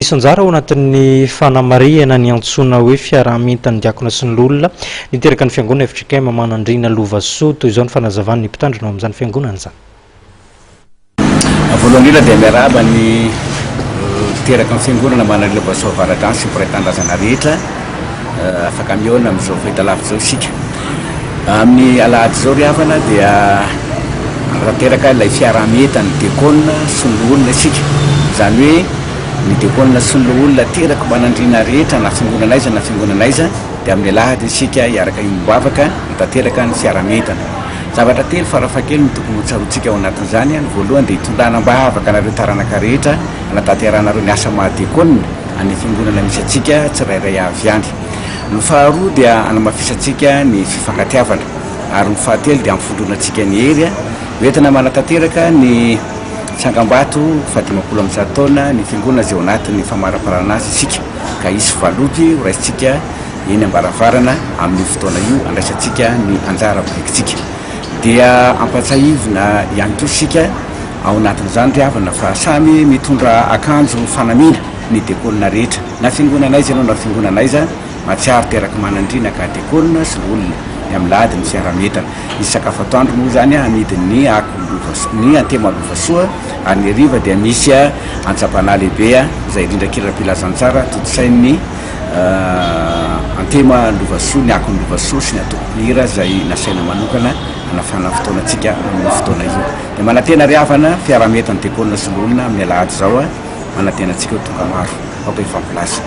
Nisy anjara ao anatin'ny fanamarihana ny antsoina hoe fiaraha-mientan'ny diakona sy ny loholona niteraka ny fiangonana FJKM Manandriana Lovasoa. Toy izao ny fanazavan'ny mpitandrina ao amin'izany fiangonana izany. Voalohany indrindra dia miarahaba ny teraka ny fiangonana Manandriana Lovasoa Avaradrano sy mpiray tanindrazana rehetra. Afaka mihaona amin'izao fahitalavitra izao isika. Amin'ny alahady izao ry havana dia hanatanteraka ilay fiaraha-mientan'ny diakona sy ny loholona isika. Izany hoe ny diakona sy ny loholona teraka manandriana rehetra na fiangonana aiza na fiangonana aiza dia amin'ny alahady isika hiaraka hiombom-bavaka hanatanteraka ny fiaraha-mientana. Zavatra telo farafahakeliny no tokony hotsaroantsika ao anatin'izany. Ny voalohany dia hitondrana am-bavaka anareo taranaka rehetra hanatanterahanareo ny asa maha diakona. any fiangonana misy antsika tsirairay avy any. Ny faharoa dia hanamafisantsika ny fifankatiavana ary ny fahatelo dia hampivondronantsika ny hery hoentina manatanteraka ny tsangambato faha 150 taona ny fiangonana izay ao anatin'ny famaraparana azy isika ka hisy valopy ho raisintsika eny am-baravarana amin'io fotoana io handraisantsika ny anjara birikintsika. Dia ampatsahivina ihany koa isika ao anatin'izany ry havana fa samy mitondra akanjo fanamiana ny dekônina rehetra, na fiangonana aiza ianao na fiangonana aiza, mahatsiaro terak'i Manandriana ka dekônina sy loholona, ny amin'ny lahady ny fiaraha-mientana. Misy sakafo atoandro moa izany amidin'ny ako lova ny Antema Lovasoa ary ny hariva dia misy antsam-panahy lehibe izay rindran-kiram-pilazantsara tontosain'ny Antema Lovasoa, ny Akon'ny Lovasoa sy ny antoko mpihira izay nasaina manokana hanafana fotoanantsika amin'io fotoana io. Dia manantena ry havana, fiaraha-mientan'ny Dekônina sy Loholona amin'ny alahady izao, manantena antsika ho tonga maro. Aoka hifampilaza.